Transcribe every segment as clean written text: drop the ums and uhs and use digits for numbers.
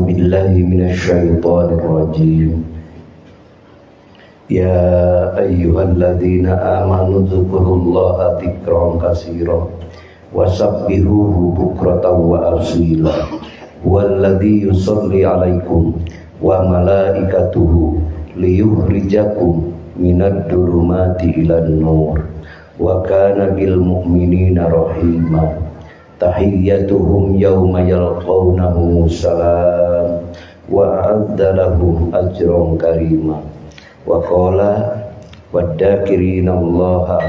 A'udzu billahi minasyaitonir rajim. Ya ayyuhalladzina amanu dzkurullaha dzikran katsira wasabbihuhu bukratan wa asila. Huwallazi yusalli 'alaikum wa malaikatuhu liyukhrijakum minad dhulumati ilan nur wa kana bil mu'minina rahima. Tahiyyatuhum yawma yalqawnahu salam wa a'adda lahum ajran karima. Wa qala wadzakirina Allaha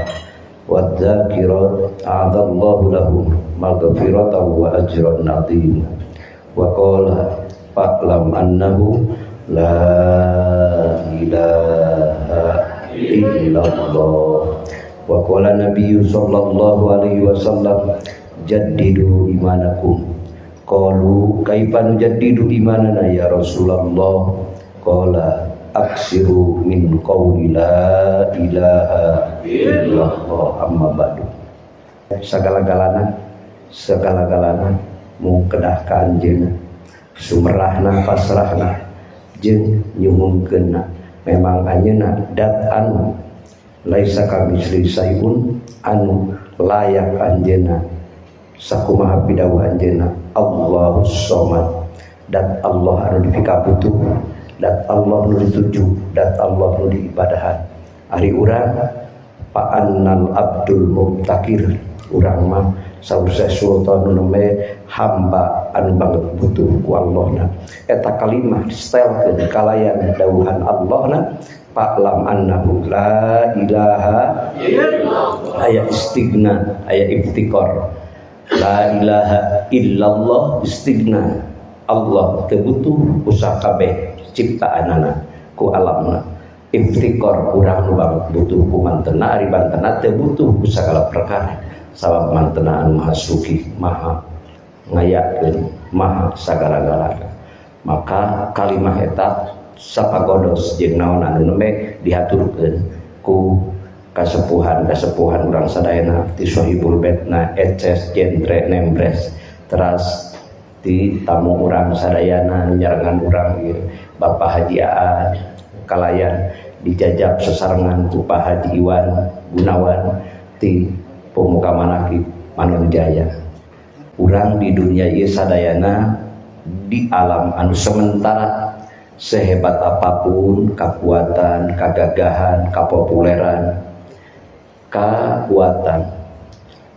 wadzakirat a'adallahu lahum maghfiratan wa ajran 'azima. Wa qala fa'lam annahu la ilaha illallah. Wa qala nabiyyu sallallahu alaihi wasallam jaddidu imanakum. Qalu kaifa nujaddidu imanana ya Rasulullah? Qala aksiru min qawli la ilaha illallah. Amma ba'du. Segala-galana mung kedah ka anjeunna, sumerahna pasrahna jeung nyuhunkeunna. Memang anjeunna dat anu laisa kamitsli syai'un anu layak anjeunna sakumaha pidawuh anjeunna Allahus Somad. Dat Allah anu dipikabutuh, dat Allah nu dituju, dat Allah nu diibadahan. Ari urang fa'annal abdul mubtakir, urang mah saur Syekh Sultan nu nembe hamba anu banget butuh ku Allahna. Eta kalimah distelkeun kalayan dawuhan Allahna fa'lam annahu la ilaha illallah. Aya istighna, aya iftikar. La ilaha illallah istighna. Allah teu butuh usaha kabeh ciptaanana ku alamna. Iftikar urang nu banget butuh ku mantena, ari bantena teu butuh ku sagala perkara. Sabab mantena anu maha sugih, maha ngayakeun, maha sagala-galana. Maka kalimah eta sapagodos jeung naon anu nembe dihaturkeun ku kasepuhan-kasepuhan urang sadayana ti Sohibul Betna Eces Jentre Nembres teras ti tamu urang sadayana nyarengan urang ieu Bapak Haji Aan kalayan dijajab sesarengan ku Pak Haji Iwan Gunawan ti Pemuka Manakib Manonjaya. Urang di dunia ieu sadayana di alam anu sementara, sehebat apapun kekuatan, kegagahan, kepopuleran, kekuatan,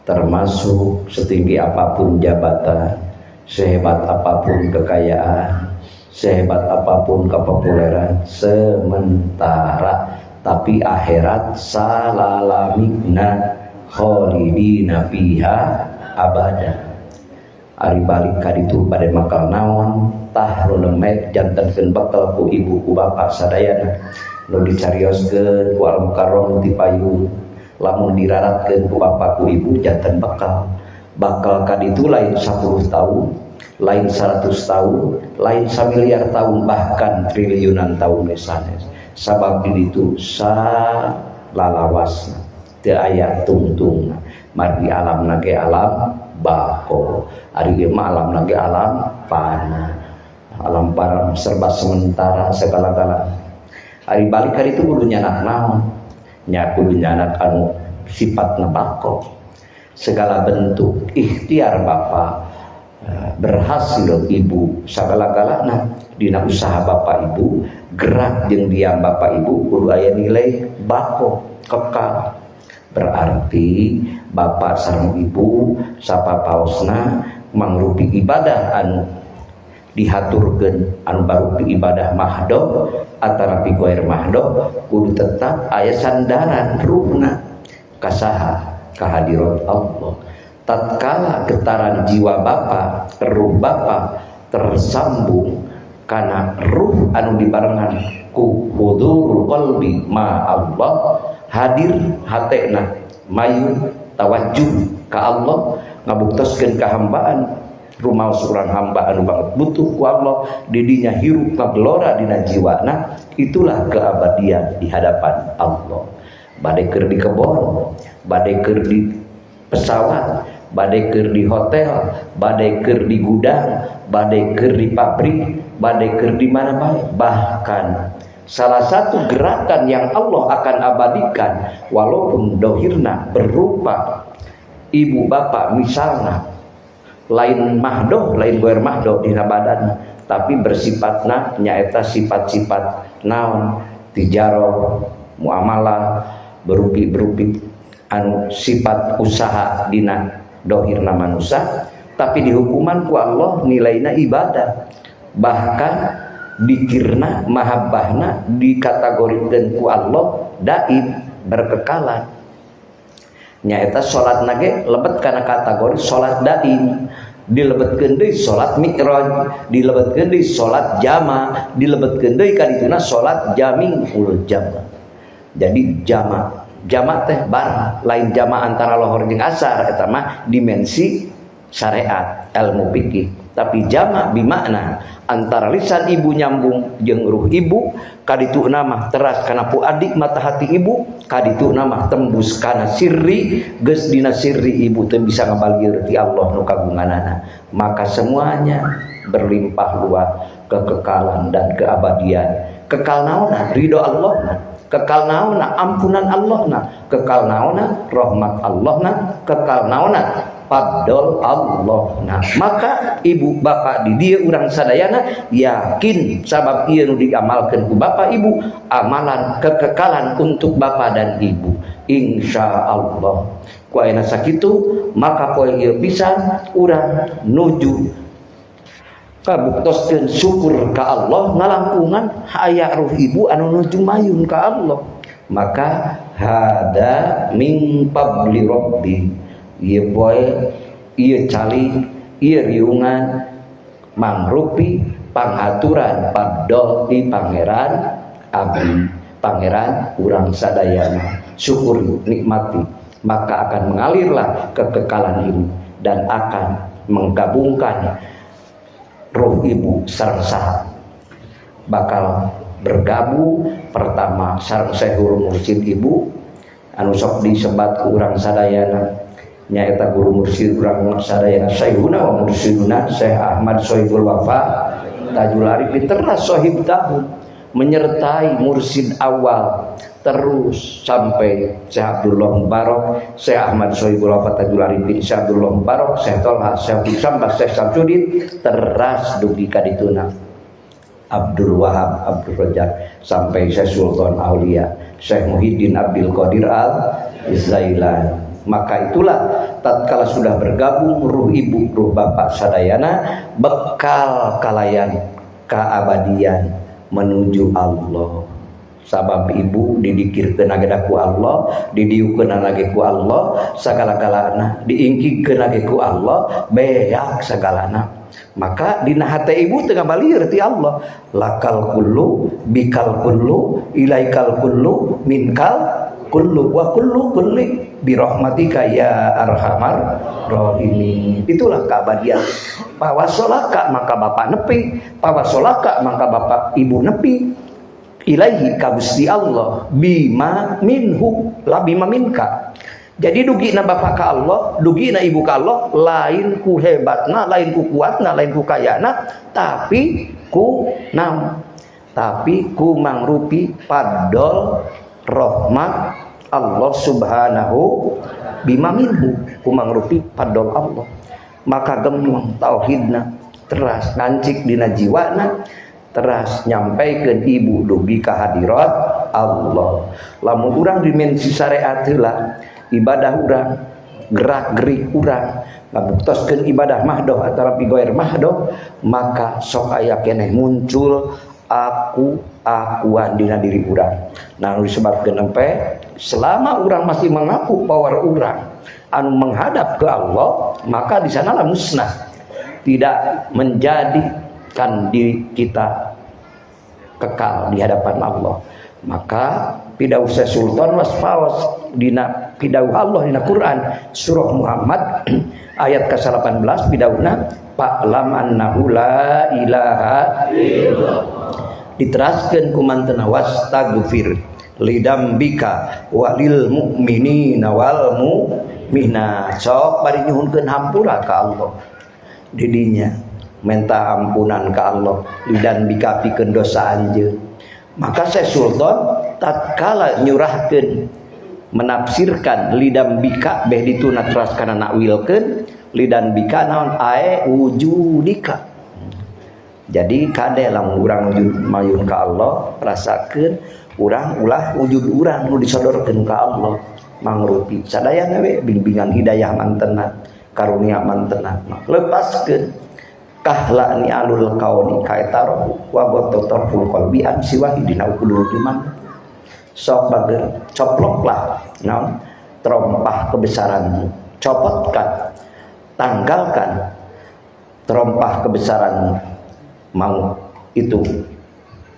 termasuk setinggi apapun jabatan, sehebat apapun kekayaan, sehebat apapun kepopuleran, sementara. Tapi akhirat salalamina khalidina fiha abada. Ari balik ka ditu bade makal naon tah nu lemek jantenkeun bekal ku ibu ku bapak sadayana, nu dicarioskeun ku al mukarram ti payung, lamun diraratkeun ku bapak ku ibu janten bekal. Bakal ka ditu lain 10 tahun, lain 100 tahun, lain 1 miliar tahun, bahkan triliunan tahun sanes. Sabab di ditu salalawasna teu aya tungtungna. Margi alam nage alam bako, ari ieu mah alam nage alam fana, alam param serba sementara segala-gala. Ari balik ka ditu kudu nyanak naon? Nya kudu nyanak anu sifatna bako. Segala bentuk ikhtiar bapak berhasil ibu sagala-galana dina usaha bapak ibu, gerak jeung diam bapak ibu kudu aya nilai bako kekal. Berarti bapak sareng ibu sapapaosna mangrupi ibadah anu dihaturkeun anu barupi ibadah mahdoh atanapi goer mahdoh kudu tetap aya sandaran ruhna kasaha kahadirat Allah. Tatkala getaran jiwa bapa, ruh bapa tersambung kana ruh anu dibarengan ku hudurul qalbi ma Allah, hadir hatena mayu tawajjuh ka Allah, ngabuktoskeun kahambaan rumaos urang hamba anu banget butuh ku Allah, didinya hirup ngagelora dina jiwana, itulah keabadian di hadapan Allah. Bade keur di kebon, bade keur di pesawat, bade keur di hotel, bade keur di gudang, bade keur di pabrik, bade keur di mana bae. Bahkan salah satu gerakan yang Allah akan abadikan walaupun dohirna berupa ibu bapak misalnya lain mahdoh, lain goer mahdoh dina badan, tapi bersifatna nyaeta sifat-sifat naon, tijaroh, muamalah, berupi-berupi anu sifat usaha dina dohirna manusia, tapi dihukuman ku Allah nilaina ibadah. Bahkan dikirna mahabbahna dikategorikeun ku Allah daim, berkekalan. Nyaeta salat nage lebet kana kategori salat daim, dilebetkeun deui salat mi'raj, dilebetkeun deui salat jama, dilebetkeun deui ka dituna salat jamingul jama. Jadi jama, jama teh bar, lain jama antara lohor jeung asar, eta mah dimensi syariat ilmu fikih. Tapi jama bimakna antara lisan ibu nyambung jeung ruh ibu, kadituna mah teras kana puadik mata hati ibu, kadituna mah tembus kana sirri, geus dina sirri ibu teu bisa ngabalir ti Allah nu kagunganana. Maka semuanya berlimpah luah kekekalan dan keabadian. Kekal naonna ridho Allah na, kekal naonna ampunan Allah na, kekal naonna rahmat Allah na, kekal naonna fadl Allah. Nah, maka ibu bapak di dia urang sadayana yakin sabab ieu nu diamalkeun ku bapak ibu, amalan kekekalan untuk bapak dan ibu, insya Allah. Ku ayeuna sakitu maka poe ieu pisan urang nuju kabuktoskeun syukur ka Allah ngalangkungan aya ruh ibu anu nuju mayun ka Allah. Maka hada min fadli rabbi, ieu poe, ieu cali, ieu riungan mangrupi panghaturan fadl ti pangeran abdi, pangeran urang sadayana. Syukur nikmati, maka akan mengalirlah kekekalan ini dan akan menggabungkan roh ibu sareng saha bakal bergabung. Pertama sareng Syekhul Mursyid ibu anu sok disebat ku urang sadayana, nyaeta guru mursyid urang sadayana Syekhuna wa mursyiduna Syekh Ahmad Sohibul Wafa Tajul Arifin, teras sohib tahun menyertai mursyid awal terus sampai Syekh Abdullah Mubarok, Syekh Ahmad Sohibul Wafa Tajul Arifin, Syekh Abdullah Mubarok, Syekh Tolha, Syekh Sambat, Syekh Samsudin, teras dugi ka dituna Abdul Wahab, Abdul Rajak, sampai Syekh Sultan Aulia, Syekh Muhyiddin Abdul Qadir Al Zailani. Maka itulah tatkala sudah bergabung ruh ibu, ruh bapak sadayana, bekal kalayan keabadian menuju Allah. Sabab ibu didikirkeun age ku Allah, didiukeun age ku Allah, sagala-galana diingkikeun age ku Allah, beak sagalana. Maka dina hate ibu teu ngabalir ti Allah, lakal kullu bikal kullu ilaikal kullu minkal kullu wa kullu kulli birahmatika ya arhamar rahimin. Itulah keabadian. Pawasolaka maka bapak nepi, pawasolaka maka bapak ibu nepi ilaihi ka Gusti Allah bima minhu la bima minka. Jadi dugina bapak ka Allah, dugina ibu ka Allah, lain ku hebatna, lain ku kuatna, lain ku kayana, tapi ku nam, tapi ku mangrupi fadl rahmat Allah subhanahu bima minhu, ku mangrupi fadl Allah. Maka gemlong tauhidna teras ngancik dina jiwana, teras nyampaikeun ibu dugi ka hadirat Allah. Lamun urang dimensi syariat heula, ibadah urang, gerak-gerik urang ngabuktoskeun ibadah mahdoh atau goer mahdoh, maka sok aya keneh muncul aku akuan dina diri urang. Nah, nu disebabkeun empe selama urang masih mengaku power urang anu menghadap ke Allah, maka di sanalah musnah, tidak menjadikan diri kita kekal di hadapan Allah. Maka pidauh Sultan wasfawas dina pidauh Allah dina Quran surah Muhammad ayat ke-18 pidauhna fa'lam annahu la ilaha illallah. Diteraskeun ku mantena wastaghfir lidambika walil mu'minina wal mu'minat. Mihna sok bari nyuhunkeun hampura ka Allah. Didinya minta ampunan ka Allah lidan bika pikeun dosa anjeun. Maka Syekh Sultan tatkala nyurahkeun menafsirkan lidam bika beh dituna teras kana nakwilkeun lidan bika naon ae wujudika. Jadi kade lamun urang wujud mayun ka Allah rasakeun urang ulah wujud urang nu disodorkeun ka Allah mangrupi sadayana we bimbingan hidayah mantena karunia mantena lepaskeun kahla ni alul kauni kaetaro wa gototorful qalbi an siwahi dina ukulul iman. Sok bager coploklah naon terompah kebesaranmu, copotkan, tanggalkan terompah kebesaranmu, mau itu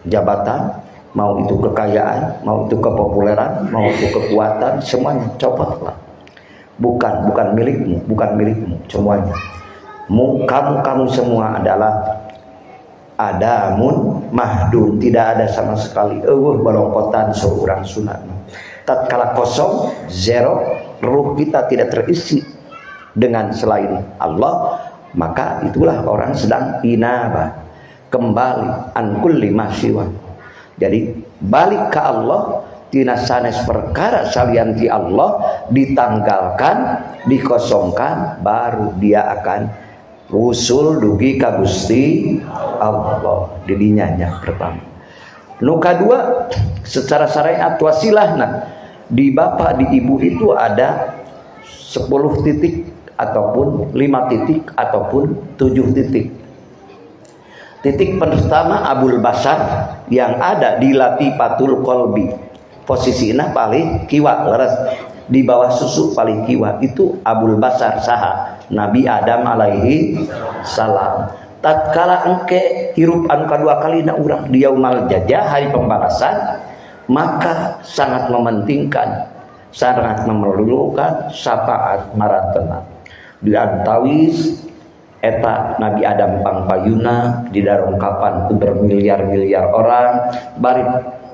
jabatan, mau itu kekayaan, mau itu kepopuleran, mau itu kekuatan, semuanya copotlah. Bukan milikmu, bukan milikmu semuanya. Kamu semua adalah adamun mahdun, tidak ada sama sekali eueuh balongkotan seorang sunat. Tatkala kosong, zero, ruh kita tidak terisi dengan selain Allah, maka itulah orang sedang inabah, kembali an kulli ma siwa. Jadi balik ke Allah tina sanes perkara salianti Allah ditanggalkan, dikosongkan, baru dia akan usul dugi ka Gusti Allah. Didinya nya pertama. Nu kadua secara syariat wasilahna di bapak di ibu itu ada 10 titik ataupun 5 titik ataupun 7 titik. Titik pertama Abul Basar yang ada di Latifatul Qalbi. Posisinya paling kiwa leres di bawah susu paling kiwa itu Abul Basar saha Nabi Adam alaihi salam. Tatkala engke hirup anu kadua kalina urang di yaumal jaza hari pembalasan, maka sangat mementingkan, sangat memerlukan syafaat marantena. Di antawis eta Nabi Adam pangpayuna didarongkapan ku bermiliar-miliar orang bari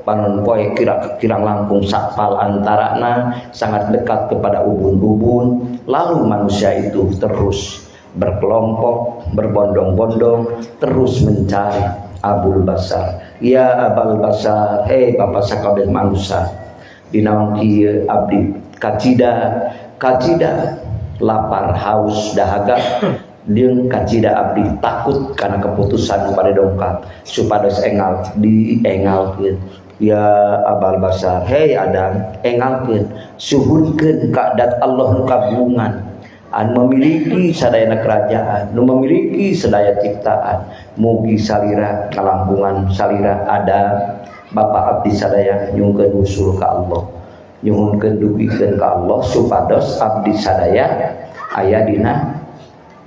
panon poe kirang langkung sakpal antarana sangat dekat kepada ubun-ubun. Lalu manusia itu terus berkelompok, berbondong-bondong, terus mencari Abul Basar. Ya Abul Basar, hei bapak sakabeh manusia, dinaon kieu abdi kacida, kacida lapar haus dahaga jeung kacida abdi takut karena keputusan pada dongkap supados engal diengalkeun. Ya Abal Basar, hei Adam, engalkeun, suhunkeun ka dat Allah nu kagungan an memiliki sadayana kerajaan, nu memiliki sadaya ciptaan. Mugi salira kalangkungan salira Adam bapak abdi sadaya nyungkeun usul ka Allah, nyuhunkeun dugikeun ka Allah supados abdi sadaya aya dina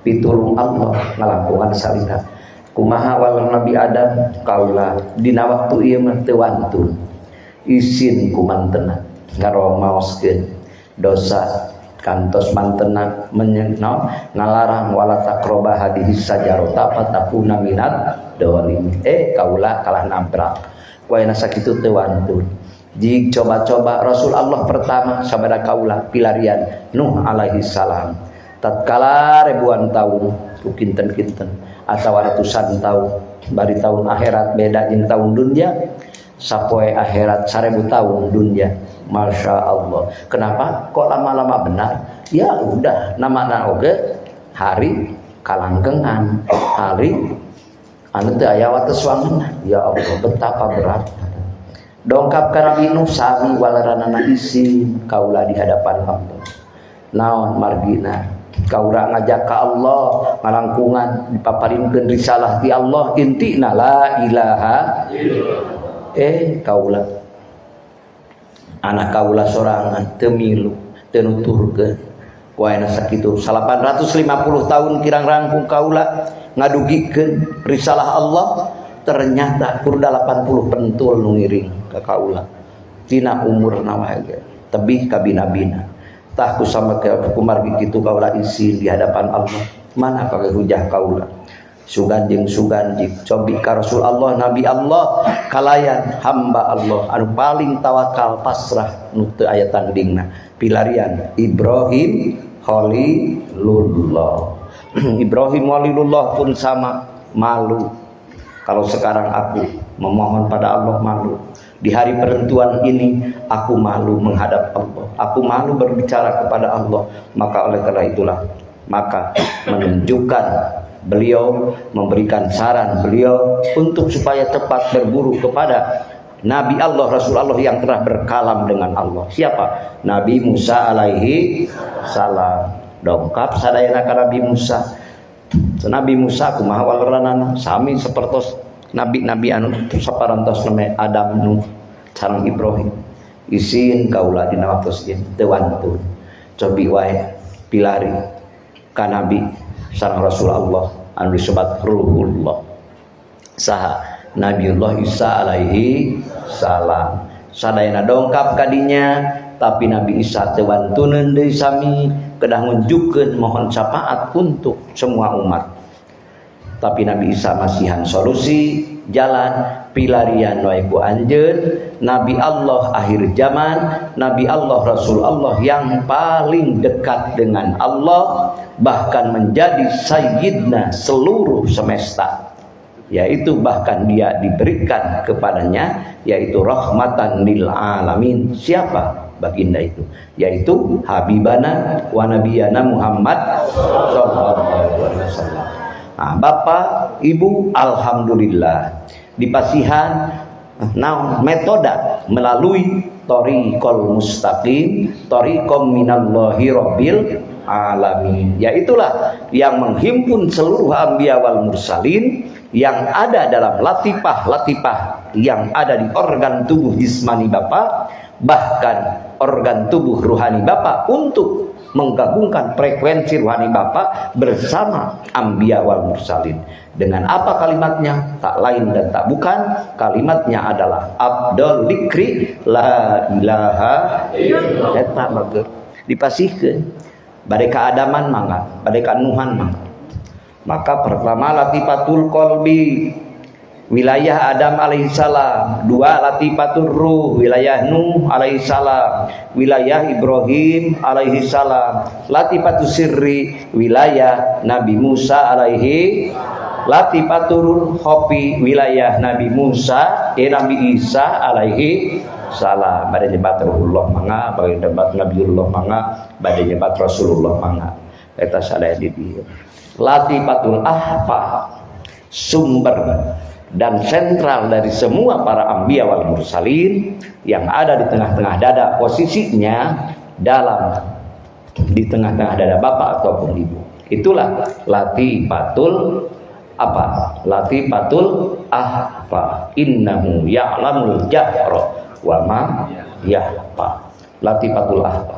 pitulung Allah ngalangkungan salira. Kumaha wal Nabi Adam kaula dina waktu ieu mah teu wantun isin kumantena ngaromaoskeun dosa kantos mantena menyeno ngalarang wala taqroba hadhihi sajarata fatakuna minat dzalim. Kaula kalah nabrak waena sakitu teu wantun. Jik coba-coba Rasul Allah pertama sabada kaula pilarian Nuh alaihi salam tatkala ribuan tahun ku kinten-kinten atau ratusan tahun bari tahun akhirat beda jeung tahun dunia, sapoe akhirat 1000 tahun dunia. Masya Allah, kenapa kok lama-lama benar? Ya udah namana oge hari kalangkengan hari anu teu aya wates wangenan. Ya Allah, betapa berat. Dongkap ka Nabi Nuh sami walaranana isin kaula di hadapan Allah. Naon margina kaula ngajak ka Allah ngalangkungan dipaparinkeun risalah ti Allah intina la ilaha illallah. Kaula anak kaula sorangan teu milu teu nuturkeun waena sakitu 850 tahun kirang rangkung kaula ngadugikeun risalah Allah, ternyata kur 80 pentul nu ngiring ka kaula tina umurna wae ge tebih ka bina-bina. Tah ku sama ke kumargi kitu kaula isin di hadapan Allah, mana pakai hujah kaula Sugan jeung sugan jeung cobi ka Rasul Allah, Nabi Allah kalayan hamba Allah anu paling tawakal pasrah nu teu aya tandingna, pilarian Ibrahim Khalilullah. Ibrahim Khalilullah pun sama malu. Kalau sekarang aku memohon pada Allah malu. Di hari penentuan ini aku malu menghadap Allah. Aku malu berbicara kepada Allah. Maka oleh karena itulah, maka menunjukkan beliau, memberikan saran beliau untuk supaya cepat berburu kepada Nabi Allah, Rasul Allah yang telah berkalam dengan Allah. Siapa? Nabi Musa alaihi salam. Dongkap sadayana ka Nabi Musa. Nabi Musa kumaha waleranana? Sami sapertos nabi-nabi anu saparantos name Adam, Nuh sareng Ibrahim. Isin kaula dina waktu ieu teu wantun. Cobi wae pilari ka Nabi sareng Rasul Allah anu disebat Ruhullah. Saha? Nabiullah Isa alaihi salam. Sadayana dongkap kadinya, tapi Nabi Isa teu wantuneun deui, sami kedah ngunjukkeun mohon syafaat untuk semua umat. Tapi Nabi Isa masihan solusi jalan, pilarian wae ku anjeun Nabi Allah akhir zaman, Nabi Allah Rasul Allah yang paling dekat dengan Allah, bahkan menjadi sayyidna seluruh semesta, yaitu bahkan dia diberikan kepadanya yaitu rahmatan lil alamin. Siapa baginda itu? Yaitu Habibana wa Nabiyana Muhammad sallallahu alaihi wasallam. Nah, Bapak, Ibu, alhamdulillah dipasihan naon metode melalui thariqul mustaqim, thariqam minallahi rabbil alamin. Yaitulah yang menghimpun seluruh anbiya wal mursalin yang ada dalam latifah-latifah yang ada di organ tubuh jismani Bapak, bahkan organ tubuh ruhani Bapak, untuk menggabungkan frekuensi ruhani Bapak bersama anbiya wal mursalin. Dengan apa kalimatnya? Tak lain dan tak bukan, kalimatnya adalah abdul dzikri la ilaha illallah. Eta bager dipasihkeun bade ka Adaman mangga, bade ka Nuhan mangga. Maka pertama latifatul qalbi wilayah Adam alaihissalam, dua latifatul ruh wilayah Nuh alaihissalam, wilayah Ibrahim alaihissalam, latifatul sirri wilayah Nabi Musa alaihi, latifatul khofi wilayah Nabi Musa, Nabi Isa alaihi salam. Bade nyebat Ruhullah mangga, bade nyebat Nabiullah mangga, bade nyebat Rasulullah mangga. Eta sadaya di dieu. Latifatul ahfa sumber dan sentral dari semua para anbiya wal mursalin yang ada di tengah-tengah dada, posisinya dalam di tengah-tengah dada bapak ataupun ibu. Itulah latifatul apa? Latifatul ahfa. Innahu ya'lamul jahra wa ma yahfa. Latifatul ahfa.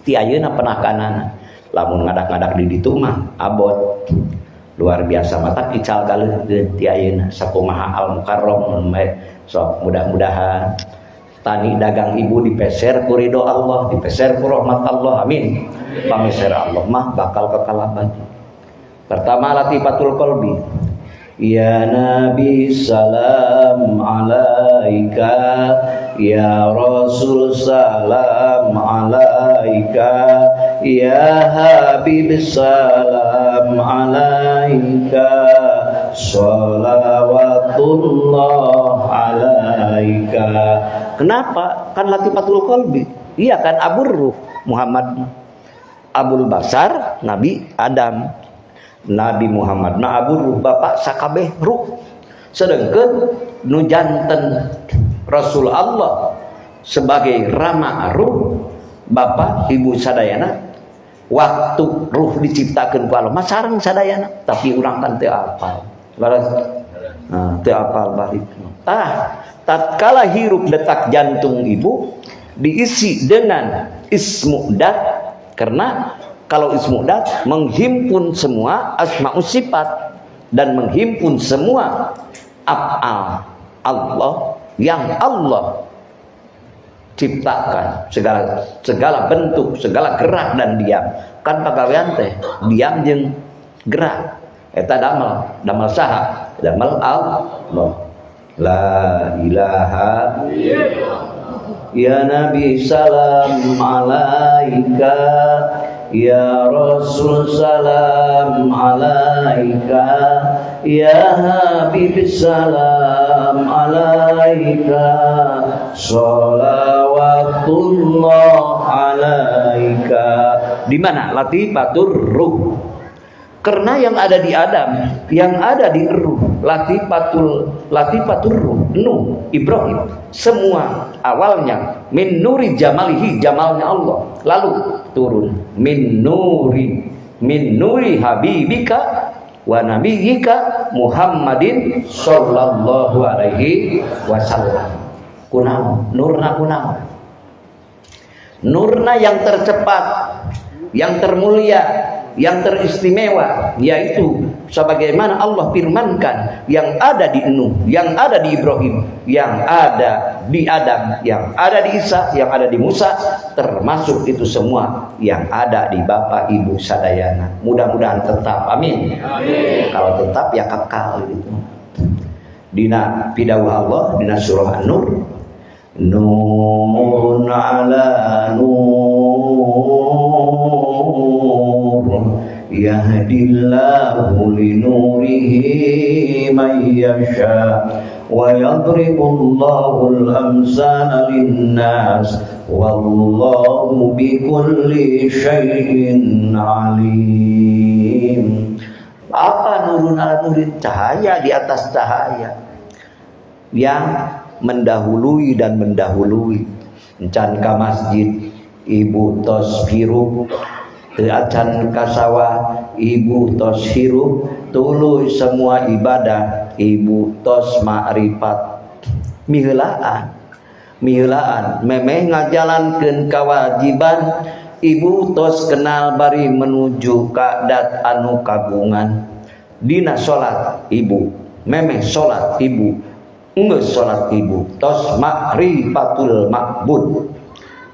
Ti ayeuna penakanana lamun ngadak-ngadak di ditu mah abot luar biasa, mata ical galeuh ti ayeuna sakumaha al mukarram. Sok mudah-mudahan tani dagang ibu dipeser ku ridho Allah, dipeser ku rahmat Allah, amin. Pameser Allah mah bakal kekalaban. Pertama latifatul qalbi. Ya Nabi salam alaika, ya Rasul salam alaika, ya Habib salam alaika, sholawatullah alaika. Kenapa? Kan latifatul qalbi. Iya kan, Abur Ruh Muhammad, Abul Basar Nabi Adam, Nabi Muhammad na Abur Ruh, bapak sakabeh ruh. Sedangkan nu janten Rasul Allah sebagai rama ruh, bapak ibu sadayana waktu ruh diciptakeun ku Allah mah sareng sadayana, tapi urang kan teu apal. Leres? Nah, teu apal balik. Tah, tatkala hirup detak jantung ibu diisi dengan ismu dat, karena kalau ismu dat menghimpun semua asmaus sifat dan menghimpun semua af'al Allah yang Allah ciptakan, segala bentuk, segala gerak dan diam. Kan pagawean teh diam jeung gerak. Eta damel, damel saha? Damel Allah. La ilaha illallah. Ya Nabi salam alaika, ya Rasul salam alaika, ya Habib salam alaika, sholawatullah alaika. Di mana latifatur ruh? Karena yang ada di Adam, yang ada di ruh, latifatur ruh, Nuh, Ibrahim, semua awalnya min nuri jamalihi, jamalnya Allah, lalu turun min nuri habibika wa nabiyyika Muhammadin sallallahu alaihi wasallam. Kunaon? Nurna kunaon? Nurna yang tercepat, yang termulia, yang teristimewa, yaitu sebagaimana Allah firmankan yang ada di Nuh, yang ada di Ibrahim, yang ada di Adam, yang ada di Isa, yang ada di Musa, termasuk itu semua yang ada di Bapak Ibu sadayana. Mudah-mudahan tetap, amin. Amin. Kalau tetap ya kekal gitu. Dina pidawah Allah dina surah An-Nur, nurun ala nur yahdillahu linurihi man yasha wa yadribullahu al-amsala linnas wallahu bikulli syai'in alim. Apa nurun ala nurin? Cahaya di atas cahaya yang mendahului dan mendahului. Encan ka masjid ibu tos hirup, teu acan ka sawah ibu tos hirup, tuluy semua ibadah ibu tos makrifat. Miheulaan, miheulaan memeh ngajalankeun kawajiban ibu tos kenal bari menuju ka dat anu kagungan. Dina salat ibu memeh salat ibu enggeus salat ibu tos makrifatul ma'bud.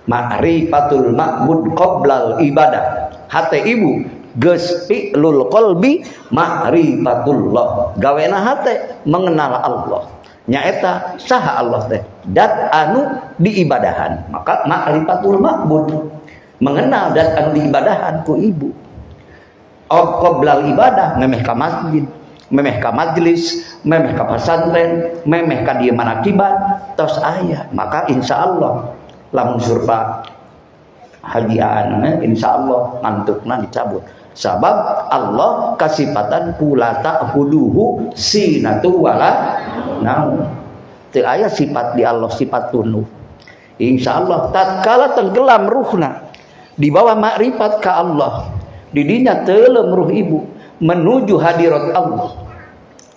Makrifatul ma'bud qoblal ibadah. Hate ibu geus fi'lul qalbi makrifatullah. Gawena hate mengenal Allah. Nyaeta saha Allah teh? Dat anu diibadahan. Maka makrifatul ma'bud, mengenal dat anu diibadahan ku ibu. Qoblal ibadah memeh ka masjid, memeh ka majlis, memeh ka pesantren, memeh ka dieu manakiban, tos aya. Maka insyaallah lamun surpa Haji Aan insyaallah ngantukna dicabut. Sabab Allah kasipatan kula ta'huduhu sinatu wala naum. Teu aya sifat di Allah sifat tunuh. Insyaallah tatkala tenggelam ruhna di bawah makrifat ka Allah, didinya teuleum ruh ibu menuju hadirat Allah.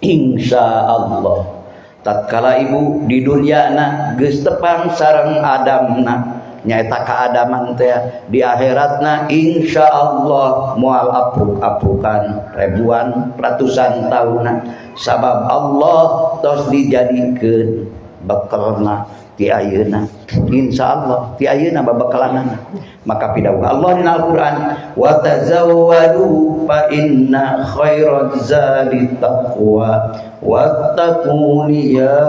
Insya Allah tatkala ibu di dunyana geus tepang sareng Adamna, nyaeta kaadaman teh di akhiratna insya Allah moal apruk-aprukan ribuan ratusan tahunan, sabab Allah tos dijadikeun bekelna ti ayeuna. Insya Allah ti ayeuna babekalanana. Maka pidawuh Allah dina Al-Qur'an, wa tazawwadu fa inna khairaz zadi taqwa wattaquni ya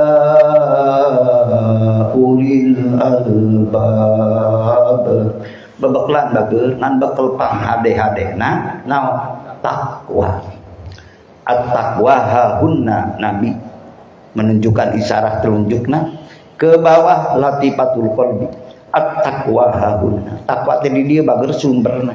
ulil albab. Babekalan bager ngan bekel pang hade-hadena naon? Takwa. At-taqwa hahunna, Nabi menunjukkan isyarat telunjukna ke bawah latifatul qalbi. At-taqwa hahunna. Takwa teh di dieu bager sumberna.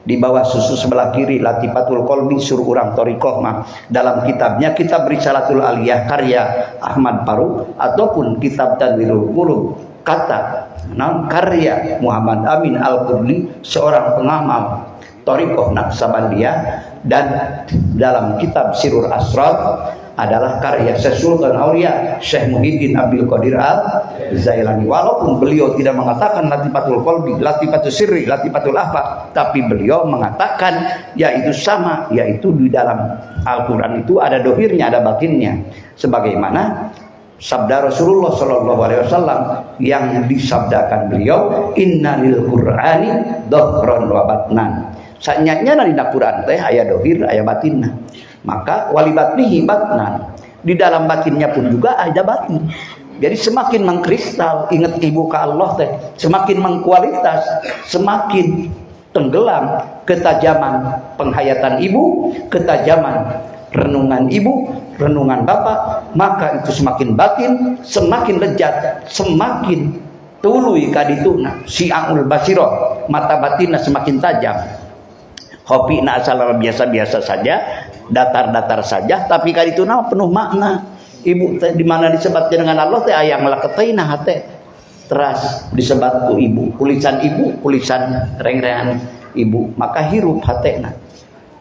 Di bawah susu sebelah kiri latifatul qalbi suruh urang thariqah mah dalam kitabnya kitab Risalatul Aliyah karya Ahmad Faruq ataupun kitab Tanwirul Qulub kata naon karya Muhammad Amin Al-Qurni seorang pengamal thariqah Naqsabandiyah, dan dalam kitab Sirur Asrar adalah karya Syekh Sultan Aulia Syekh Muhyiddin Abdul Qadir Al-Zailani. Walaupun beliau tidak mengatakan latifatul qalbi, latifatul sirri, latifatul ahfa, tapi beliau mengatakan yaitu sama, yaitu di dalam Al-Quran itu ada dohirnya, ada batinnya. Sebagaimana sabda Rasulullah Shallallahu Alaihi Wasallam yang disabdakan beliau, innalil Qur'ani dohron wa batnan. Sanyanya dina Quran teh aya dohir, aya batinna. Maka walibatnihi batnan, di dalam batinnya pun juga ada batin. Jadi semakin mengkristal ingat ibu ke Allah teh, semakin mengkualitas, semakin tenggelam ketajaman penghayatan ibu, ketajaman renungan ibu, renungan bapak, maka itu semakin batin, semakin lejat, semakin tuluy kadituna si'aul basirah, mata batinna semakin tajam. Hopi na asal biasa-biasa saja, datar-datar saja, tapi kadituna penuh makna. Ibu teh di mana disebatnya dengan Allah teh aya ngeleketeina hate. Teras disebat ku ibu, kulisan ibu, kulisan rengrengan ibu, maka hirup hatena.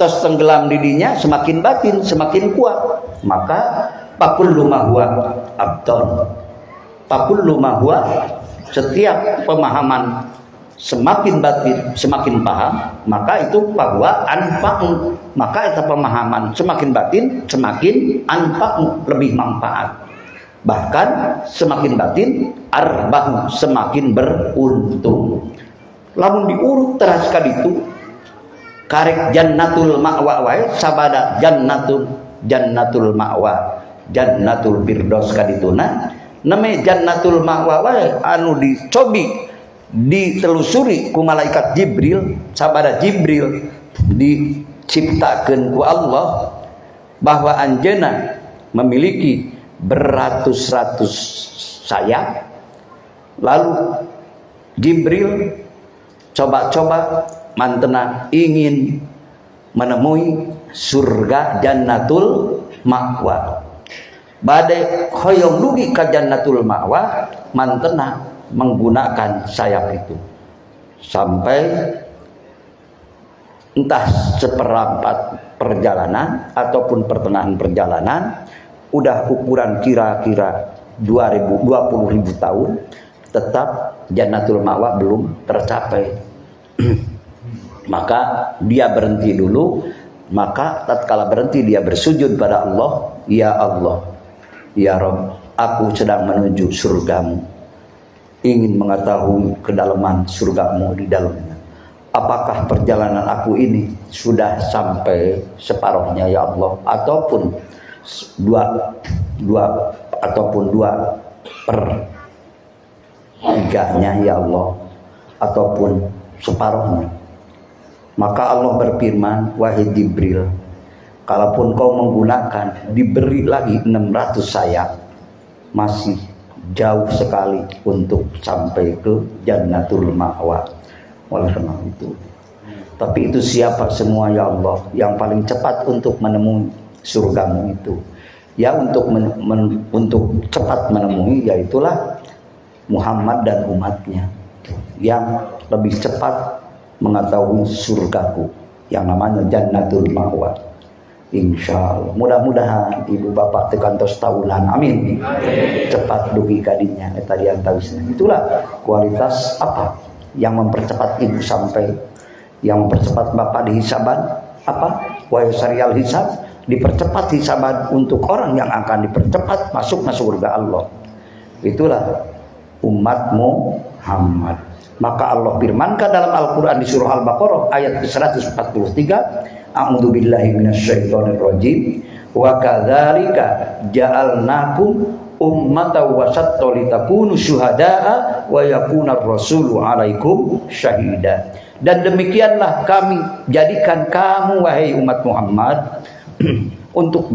Tos tenggelam didinya semakin batin, semakin kuat. Maka fakullu ma huwa abton. Fakullu ma huwa, setiap pemahaman semakin batin, semakin paham, maka itu bahwa anfa'u, maka itu pemahaman semakin batin, semakin anfa'u, lebih manfaat. Bahkan semakin batin, arbahu, semakin beruntung. Lamun diurut teras kaditu, karek jannatul ma'wa wae sabada jannatul ma'wa, jannatul firdaus kadituna, name jannatul ma'wa wae anu dicobi ditelusuri ku malaikat Jibril, sabada Jibril diciptakeun ku Allah bahwa anjeunna memiliki beratus-ratus sayap. Lalu Jibril coba-coba mantena ingin menemui surga Jannatul Ma'wa. Bade hoyong dugi ka Jannatul Ma'wa, mantena menggunakan sayap itu sampai entah seperempat perjalanan ataupun pertengahan perjalanan, udah ukuran kira-kira 20.000 tahun, tetap Jannatul Ma'wa belum tercapai. Maka dia berhenti dulu. Maka tatkala berhenti dia bersujud pada Allah, ya Allah, ya Rabb, aku sedang menuju surgamu, ingin mengetahui kedalaman surgamu di dalamnya. Apakah perjalanan aku ini sudah sampai separuhnya ya Allah, ataupun dua, dua ataupun 2/3-nya ya Allah, ataupun separuhnya. Maka Allah berfirman, wahai Jibril, kalaupun kau menggunakan diberi lagi 600 sayap, masih jauh sekali untuk sampai ke Jannatul Ma'wa. Oleh karena itu, tapi itu siapa semua ya Allah yang paling cepat untuk menemui surgamu itu? Ya untuk cepat menemui, yaitulah Muhammad dan umatnya yang lebih cepat mengetahui surgaku yang namanya Jannatul Ma'wa. Insya Allah, mudah-mudahan ibu bapak tekantos tahunan, amin. Amin. Cepat dugi kadinya eta diantawisna. Itulah kualitas apa yang mempercepat ibu sampai, yang mempercepat bapak di hisaban apa? Wa yusarial hisab, dipercepat hisaban untuk orang yang akan dipercepat masuk masuk surga Allah. Itulah umat Muhammad. Maka Allah firmankan dalam Al-Quran di surah Al-Baqarah ayat 143, A'udzubillahi minasyaitonirrajim, wa kadzalika ja'alnakum ummatan wasattan litakunu syuhada'a wa yakuna ar-rasulu 'alaikum syahida. Dan demikianlah kami jadikan kamu wahai umat Muhammad untuk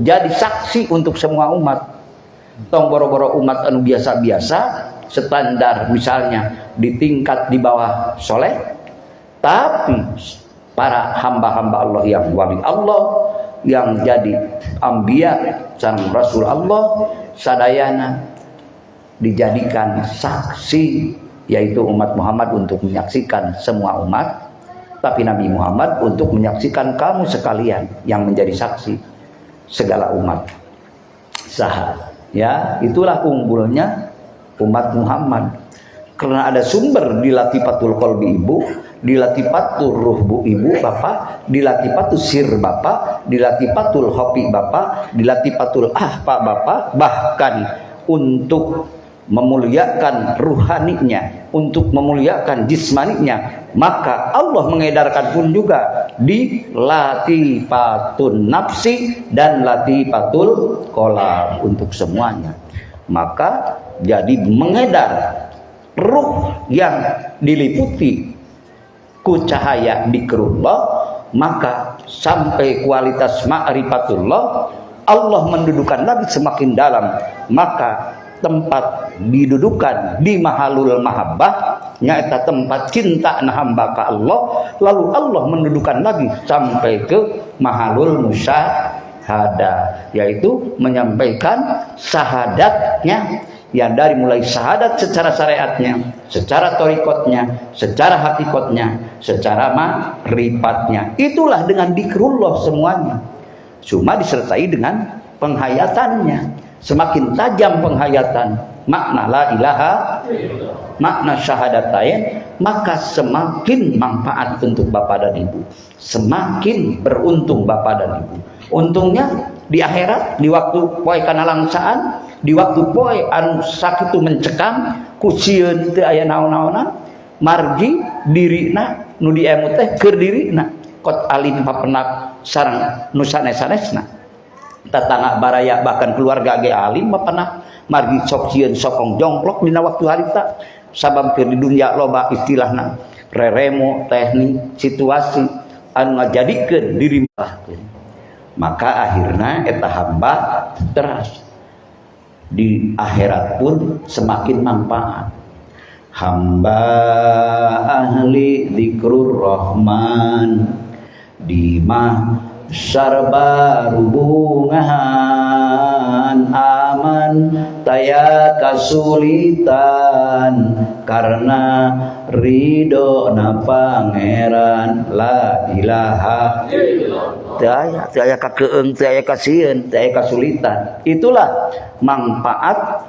jadi saksi untuk semua umat. Tong boro-boro umat anu biasa-biasa standar misalnya di tingkat di bawah soleh, tapi para hamba-hamba Allah yang wali Allah, yang jadi anbiya sareng rasul Allah sadayana dijadikan saksi, yaitu umat Muhammad untuk menyaksikan semua umat, tapi Nabi Muhammad untuk menyaksikan kamu sekalian yang menjadi saksi segala umat. Saha, ya, itulah unggulnya umat Muhammad. Karena ada sumber di latifatul qalbi ibu, di latifatul ruh bu ibu bapak, di latifatul sir bapak, di latifatul hopi bapak, di latifatul ahpa bapak, bahkan untuk memuliakan ruhaninya, untuk memuliakan jismaninya, maka Allah mengedarkan pun juga di latifatun nafsi dan latifatul qolam untuk semuanya. Maka jadi mengedar ruh yang diliputi ku cahaya dzikrullah, maka sampai kualitas ma'rifatullah Allah mendudukan lagi semakin dalam, maka tempat didudukan di mahalul mahabbah, nyaeta tempat cinta na hamba ka Allah, lalu Allah mendudukan lagi sampai ke mahalul musyahadah, yaitu menyampaikan syahadatnya, yang dari mulai syahadat secara syariatnya, secara torikotnya, secara hakikatnya, secara makrifatnya. Itulah dengan dzikrullah semuanya, cuma disertai dengan penghayatannya. Semakin tajam penghayatan makna la ilaha, makna syahadatain, maka semakin manfaat untuk bapak dan ibu, semakin beruntung bapak dan ibu. Untungnya di akhirat, di waktu poe kanalangsaan, di waktu poe anu sakitu mencekam, ku sieun teu aya naon-naonan, margi dirina nu diemu teh keur dirina, kot alim papenak sareng nu sanes-sanesna. Tetangga baraya bahkan keluarga ge alim papenak, margi sok sieun sokong jongklok dina waktu harita, sabab keur di dunia loba istilahna reremo teknik situasi anu ngajadikeun diri bahkeun. Maka akhirna eta hamba teras di akhirat pun semakin manfaat. Hamba ahli dzikrur rahman di mahsyar baru bungahan, aman taya kasulitan karena ridho na pangeran. La ilaha illallah. Teu aya, teu aya kakeung, teu aya kasieun, teu aya kasulitan. Itulah manfaat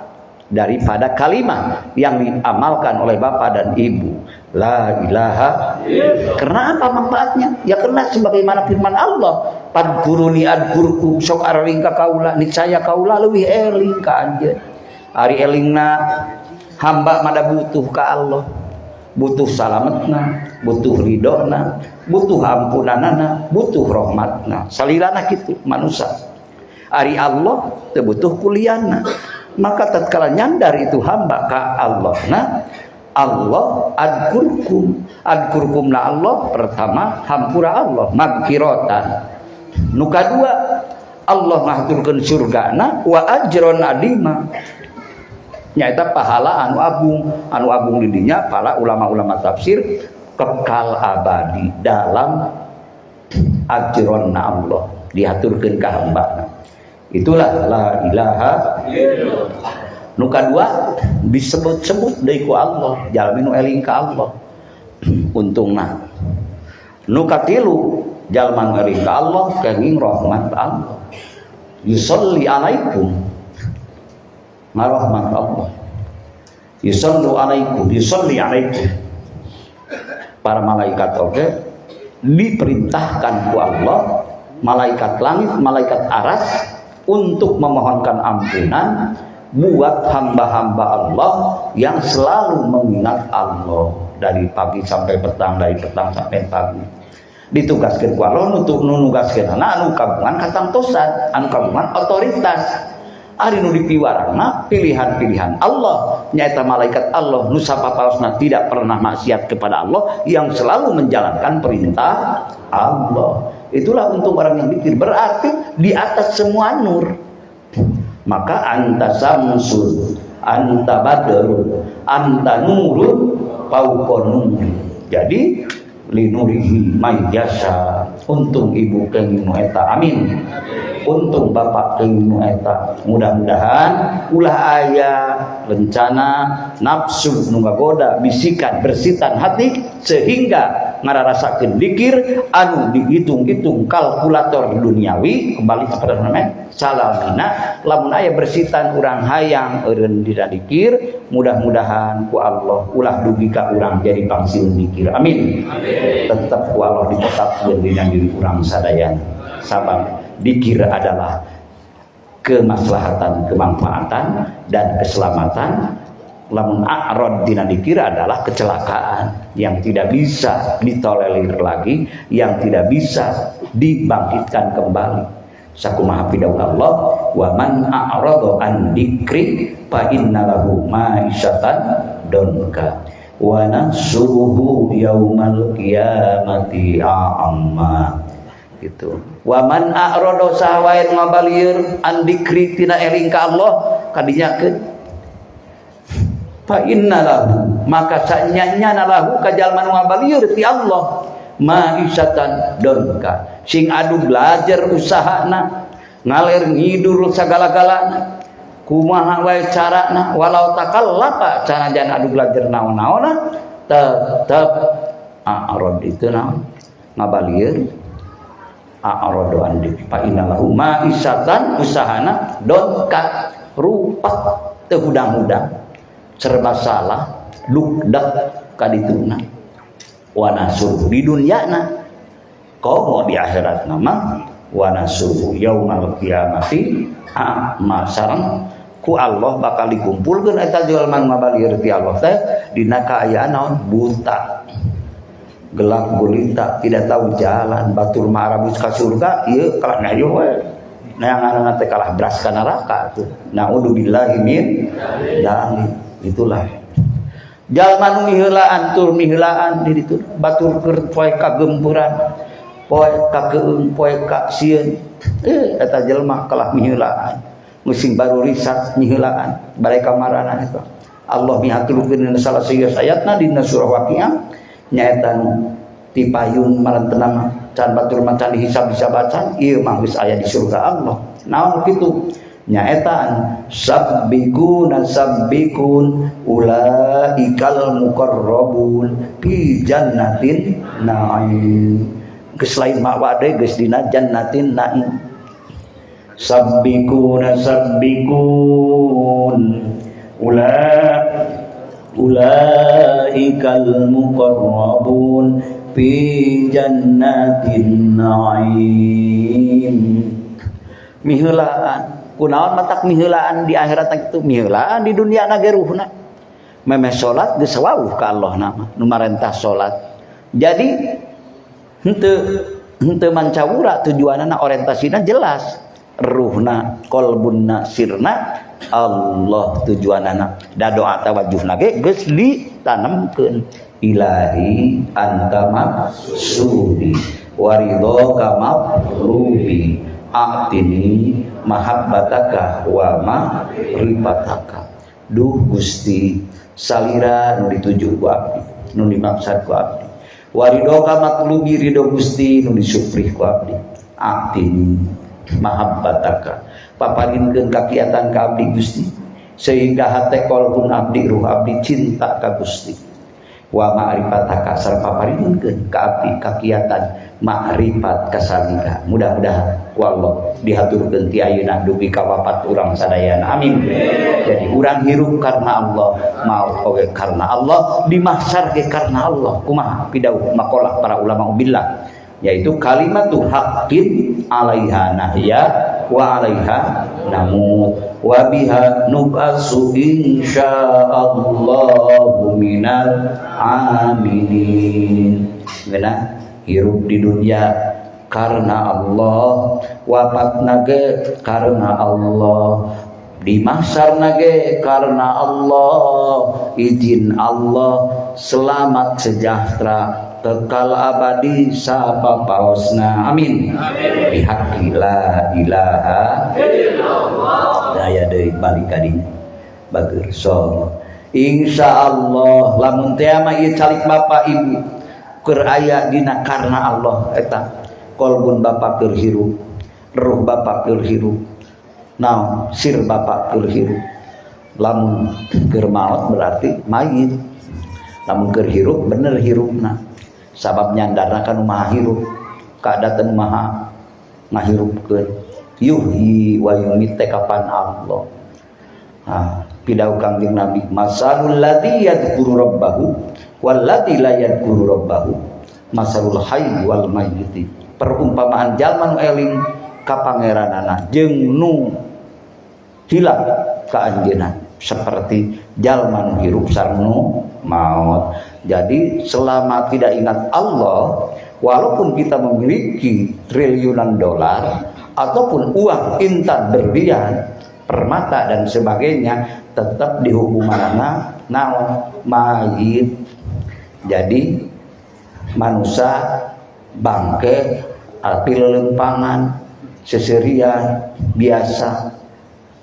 daripada kalimat yang diamalkan oleh bapak dan ibu, la ilaha illallah. Kenapa manfaatnya? Ya karena sebagaimana firman Allah, fadkuruni adkurkum, sok araring ka kaula niscaya kaula leuwih eling ka anjeun. Ari elingna hamba mada butuh ka Allah, butuh salametna, butuh ridona, butuh ampunanana, butuh rahmatna. Salilana kitu manusia. Ari Allah teu butuh kuliana. Maka tatkala nyandar itu hamba ka Allah, nah Allah adkurkum, adkurkum na Allah pertama hampura Allah magfiratan. Nu kadua Allah ngahaturkeun surgana wa ajron adima, nyaeta pahala anu agung, anu agung di dinya para ulama-ulama tafsir kekal abadi dalam ajron na Allah dihaturkeun ka hambana. Itulah la ilaha illallah. Nu kadua disebut-sebut deui ku Allah, jalmi nu eling ka Allah. Untungna. Nu katilu jalma nu eling ka Allah kenging rahmat Allah. Yusolli alaikum, ngarahmat Allah. Yusallu alaikum, yusolli alaikum. Para malaikat oge diperintahkan ku Allah, malaikat langit, malaikat aras, untuk memohonkan ampunan buat hamba-hamba Allah yang selalu mengingat Allah dari pagi sampai petang, dari petang sampai pagi. Ditugaskan ku Allah untuk nugaskeun anu kagungan katangtosan, anu kagungan otoritas. Ari nu dipiwarangna pilihan-pilihan Allah, nyaeta malaikat Allah nu sapapaosna tidak pernah maksiat kepada Allah, yang selalu menjalankan perintah Allah. Itulah untuk orang yang dikir, berarti di atas semua nur. Maka anta samsun, anta badrun, anta nurun fauqa nuri. Jadi linurihi mayyasha. Untung ibu kenging nu eta, amin. Untung bapak kenging nu eta. Mudah-mudahan ulah aya rencana nafsu nu ngagoda bisikan bersitan hati sehingga ngararasakeun dikir anu dihitung-hitung kalkulator duniawi. Kembali kepada namanya salamina, lamun aya bersitan urang hayang eureun dina dikir, mudah-mudahan ku Allah ulah dugi ka urang jadi pangsiun dikir, amin. Amin. Tetep ku Allah ditetapkeun dina diri urang sadayana, sabab dikir adalah kemaslahatan, kemanfaatan dan keselamatan Lamun a'rad dina dikira adalah kecelakaan yang tidak bisa ditolerir lagi, yang tidak bisa dibangkitkan kembali. Sakumaha pidawuh Allah, wa man a'rada an dzikri fa inna lahu ma'isyatan donka wa nasuruhu yaumal qiyamati a'amma. Gitu. Wa man a'rada sahawain ngabalieur an dzikri tina eling ka Allah kadinyakeun fa inna lahu maka sanyanya lahu ka jalma nu ngabalieur ti Allah ma'isyatan donka sing adu belajar usahana ngaler ngidur sagala-galana kumaha wae carana walau takallapa sanajan adu belajar naon-naonna tetep a'rad itu naon ngabalieur a'radu an dzikri fa inna lahu ma'isyatan usahana donka rupak teu hudang-hudang serba salah lukdak kadituna wa nasuruhu di dunyana komo di akhirat nama wa nasuruhu yaumal qiyamati a'ma sareng ku Allah bakal dikumpulkeun eta jelema ngabalieur ti Allah teh dina kaayaan naon buta gelap gulita tidak tahu jalan batur mah arabus ka surga ieu kalah ngayo we neanganna teh kalah beras ka neraka tuh naudzubillahi min dzalik. Itulah jalma nu miheulaan tur miheulaan di ditu batur keur poe kagempuran poe kakeung poe ka sieun eta jelema kalah miheulaan musim baru risat miheulaan bare kamarana eta Allah mihaturkeun dina salah sieus ayatna dina surah Waqiah nyaeta ti payun marantena can batur macan dihisab-hisab bacan ieu mah geus aya di surga Allah naon kitu nyaetaan sabbikuna sabbikun ulaikal muqarrabun fi jannatin na'im geus lain makwa deui geus dina jannatin na'im sabbikuna sabbikun ulaikal muqarrabun fi jannatin na'im miheulaan kunaon matak miheulaan di akhirat itu miheulaan di dunia na ge ruhna memeh salat geus wauh ka Allah nama nu marentah salat jadi henteu mancawura tujuanana orientasina jelas ruhna qalbunna sirna Allah tujuanana da doa tawajuhna ge geus ditanemkeun ilahi anta maqsudi wa ridhoka matlubi a'tini mahabbataka wa ma'rifataka duh Gusti salira nu dituju ku abdi nu dimaksad ku abdi wa ridhoka matlubi ridho Gusti nu disuprih ku abdi a'tini mahabbataka paparinkeun kakiatan ka abdi Gusti sehingga hate kolbun abdi ruh abdi cinta ka Gusti wa ma'rifataka sareng paparinkeun ka abdi kakiatan ma'rifat ka salira mudah-mudahan ku Allah dihaturkeun ti ayeuna dugi ka wapat urang sadayana amin. Jadi urang hirup karena Allah maut oge karena Allah di mahsyar ge karena Allah kumaha pidauh maqalah para ulama billah yaitu kalimatu haqqin alaiha nahya wa alaiha namut wa biha nub'asu insyaallahu minal aminin. Geuna hirup di dunia karena Allah, wafat nage karena Allah, di mahsyar nage karena Allah, izin Allah, selamat sejahtera kekal abadi sapapaosna amin. Bihaqqi la ilaha illallah. Daya deui balik ka dinya bager so insyaallah lamun teh mah ieu calik bapak ibu keur aya dina karena Allah eta kolbun bapak keur hirup ruh bapak keur hirup naon sir bapak keur hirup lamun keur maot berarti mayit lamun keur hirup bener hirupna sabab nyandarna ka nu maha hirup kaadatan maha ngahirupkeun yuhyi wa yumit kapan Allah. Ha pidauh Kangjeng Nabi masalul ladzi yadhkuru rabbahu wal ladzi la yadhkuru rabbahu masalul hayy wal mayyit perumpamaan jalma nu eling ka pangeranana jeung nu hilap ka anjeunna Seperti jalma nu hirup sareng nu maut. Jadi selama tidak ingat Allah, walaupun kita memiliki triliunan dolar ataupun uang intan berlian, permata dan sebagainya, tetap dihukumanana naon? Mayit. Jadi manusia bangke arti lelempangan, seserian biasa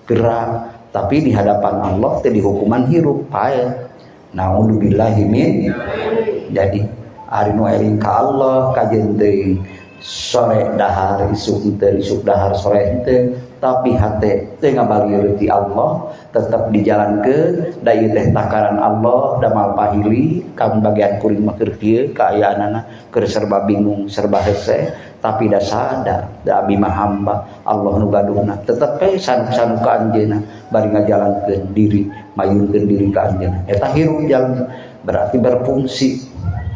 gerak, tapi di hadapan Allah teh dihukuman hirup pae. Naudzubillahi min. Jadi ari nu eling ka Allah kajen teuing sore dahar isuk teu, isuk dahar sore henteu, tapi hate teu ngabalir ti Allah, tetap dijalankeun da ieu teh takaran Allah, damal pahili kam bagian kuring mah keur kieu kaayaanana, keur serba bingung serba hese, tapi da sadar da abi mah hamba Allah nu gaduhna, tetep we sanuk-sanuk ka anjeunna bari ngajalankeun diri, mayungkeun diri ka anjeunna. Eta hirup jalan berarti berfungsi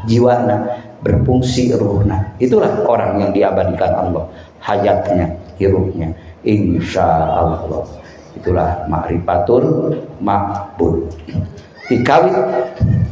jiwana, berfungsi ruhna. Itulah orang yang diabadikan Allah hayatnya, hirupnya, insya Allah. Itulah ma'rifatul ma'bud. Dikawit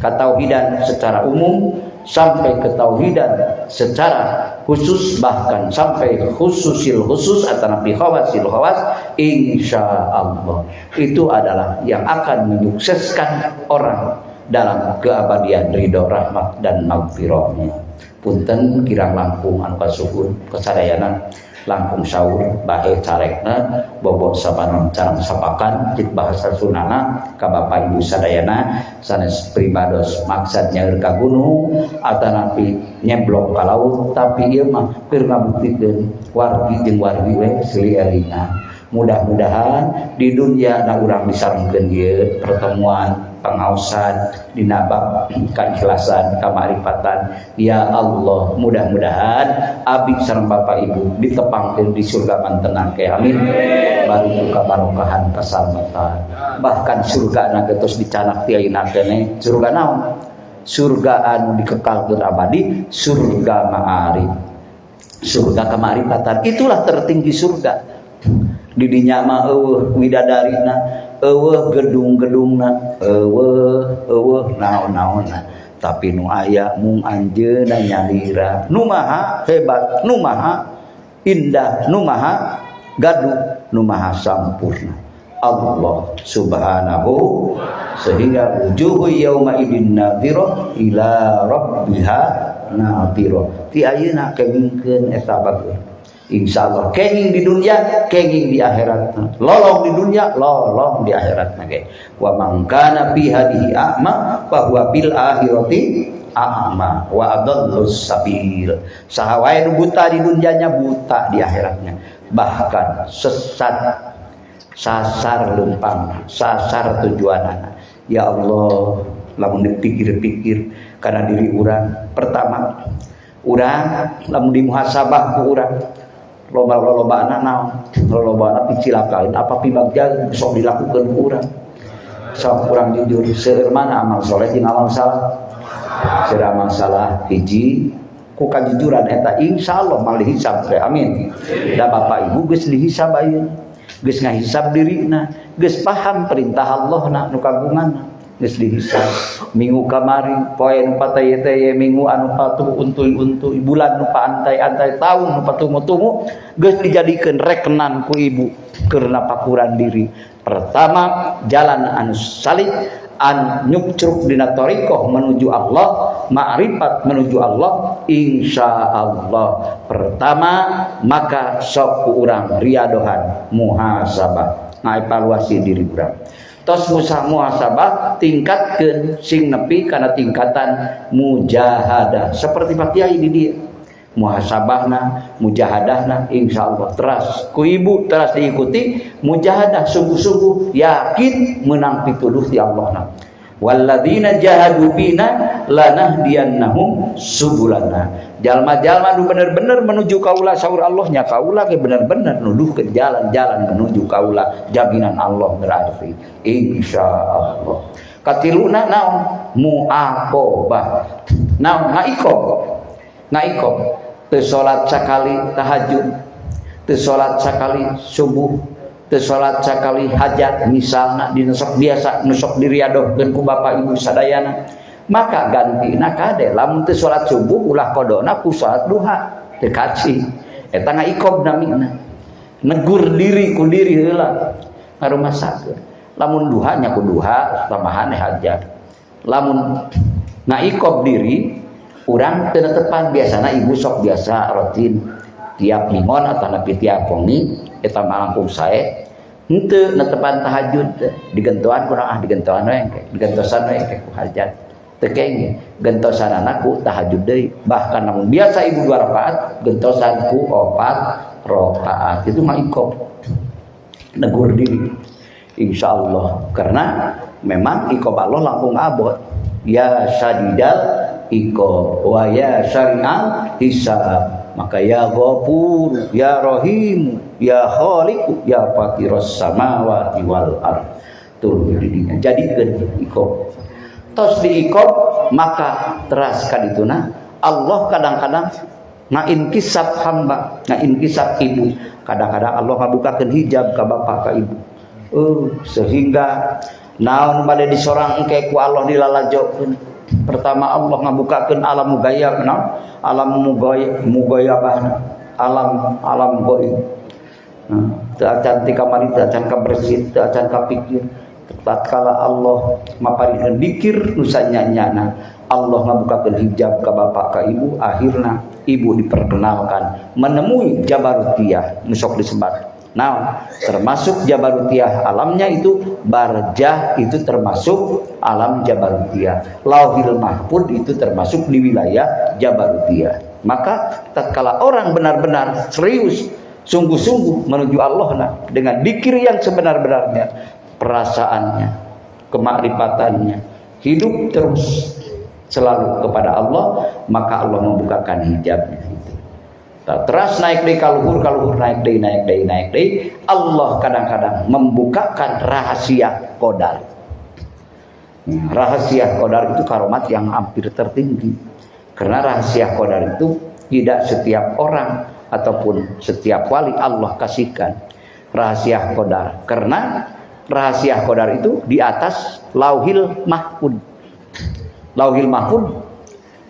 katauhidan secara umum sampai ketauhidan secara khusus, bahkan sampai khususil khusus atau nabi khawasil khawas, insya Allah itu adalah yang akan menyukseskan orang dalam keabadian ridho, rahmat dan magfirahnya. Punten kirang langkung anu kasuhun kasadayana, langkung sahur bahe carekna bobot sapanon carang sapakan cik bahasa sunana ka bapak ibu sadayana sanes pribados maksad nyaeur ka gunung atanapi nyeblok ka laut, tapi ieu mah keur ngabuktikeun wargi jeung wargi we silih elingan. Mudah-mudahan di dunia na urang disarengkeun ieu pertemuan pengaosan dina bab keikhlasan kamarifatan. Ya Allah, mudah-mudahan abi sareng bapak ibu ditepangkeun di surga mantenan ke, amin. Bari kabarokahan kasalamatan, bahkan surga na geus dicanak ti ayeuna keneh. Surga naon? Surga anu dikekalkeun abadi, surga ma'arif, surga kamarifatan. Itulah tertinggi surga. Di dinya mah eueuh widadarina, eueuh gedung-gedungna, eueuh eueuh naon-naonna, tapi nu aya mung anjeunna nyalira, nu maha hebat, nu maha indah, nu maha gaduh, nu maha sampurna, Allah Subhanahu. Sehingga wujuhu yauma idin nadhirah ila rabbiha nadhirah. Ti ayeuna kengingkeun eta bagus, insyaallah kenging di dunia, kenging di akhirat, lolong di dunia, lolong di akhirat ge. Wa man kana fi hadhihi a'ma fa huwa bil akhirati a'ma wa adallus sabil. Saha wae nu buta di dunianya, buta di akhiratnya, bahkan sesat, sasar lempang, sasar tujuanana. Ya Allah, lamun dipikir-pikir karena diri urang, pertama urang lamun dimuhasabah ku urang loba-lobana naon, lolobana picilakaeun apa pibagja sok dilakukeun ku urang. Sok urang jujur, seueur mana amal soleh jeung amal salah? Seueur amal salah hiji ku kajujuran eta insyaallah mal dihisab teh, amin. Da bapak ibu geus dihisab ayeuna, geus ngahisab dirina, geus paham perintah Allah na nu kagunganna, geus dihisab minggu kamari, poe nu pataye-taye, minggu anu patuh untuy-untuy, bulan nu paantai-antai, tahun nu patumu-tumu, geus dijadikeun rekenan ku ibu keur napakuran diri. Pertama jalan anu salik an nyukcruk dina thariqah menuju Allah, ma'rifat menuju Allah, insyaallah. Pertama maka sok ku urang riadohan muhasabah, ngaevaluasi diri urang. Tos muhasabah tingkatkeun sing nepi kana tingkatan mujahadah. Seperti Pak Kiai di dieu. Muhasabahna, mujahadahna insyaallah teras ku ibu teras diikuti mujahadah, sungguh-sungguh yakin menang pituduh ti Allah na. Walladzina jahadu fina lanahdiyannahum subulana. Jalma-jalma nu bener-bener menuju kaula, saur Allah nya kaula ge bener-bener nuduh ke jalan-jalan menuju kaula, jaminan Allah berarti insyaallah. Katiluna naon? Muaqabah. Naon? Ngaikob. Ngaikob teu salat sakali tahajud, teu salat sakali subuh, Teu salat sakali hajat misalna dina sok biasa nu sok diriadohkeun ku bapak ibu sadayana, maka gantina kade lamun teu salat subuh ulah qodona ku salat duha teu kaci. Eta ngaikob namina, negur diri ku diri heula ngarumasakeun. Lamun duha nya ku duha tambahan hajat. Lamun ngaikob diri urang teu netepan, biasana ibu sok biasa rutin tiap minggon atau nepi tiap wengi eta mah langkung sae henteu netepan tahajud, digentoan kurang ah digentoan we engke, digentosan we engke ku hajat teu kenging, gentosanana ku tahajud deui. Bahkan lamun biasa ibu 2 rakaat, gentosan ku 4 rakaat. Itu mah ikob, negur diri insyaallah, karena memang ikob Allah langkung abot. Ya sadidal ikob wa ya syari'al hisab. Maka ya Ghafur, ya Rahim, ya Khaliq, ya Fatiras samawati wal ard. Turun dirinya jadikeun ikob. Tos diikob maka teras kadituna Allah kadang-kadang ngainkisab hamba, ngainkisab ibu. Kadang-kadang Allah ngabukakeun hijab ka bapak ka ibu. Sehingga naon bade disorang engke ku Allah dilalajokeun. Pertama Allah ngabukakeun alam mughayyab, naon? Alam mughayyabah, alam alam gaib. Nah, teu acan ti kamari, teu acan kabersit, teu acan kapikir. Tatkala Allah maparikeun dikir nu sanyanyana, Allah ngabukakeun hijab ka bapak ka ibu, akhirna ibu diperkenalkan menemui Jabarutiyah nu sok disebat. Nah, termasuk Jabarutiyah alamnya itu barjah, itu termasuk alam Jabarutiyah. Lauhil Mahfud itu termasuk di wilayah Jabarutiyah. Maka tatkala orang benar-benar serius, sungguh-sungguh menuju Allah nah, dengan dikir yang sebenar-benarnya, perasaannya, kemakrifatannya, hidup terus selalu kepada Allah, maka Allah membukakan hijabnya itu. Terus naik deui kaluhur, kaluhur naik deui, naik deui, naik deui. Allah kadang-kadang membukakan rahasia qadar. Nah, rahasia qadar itu karomat yang hampir tertinggi. Karena rahasia qadar itu tidak setiap orang ataupun setiap wali Allah kasihkan rahasia qadar. Karena rahasia qadar itu di atas Lauhil Mahfud. Lauhil Mahfud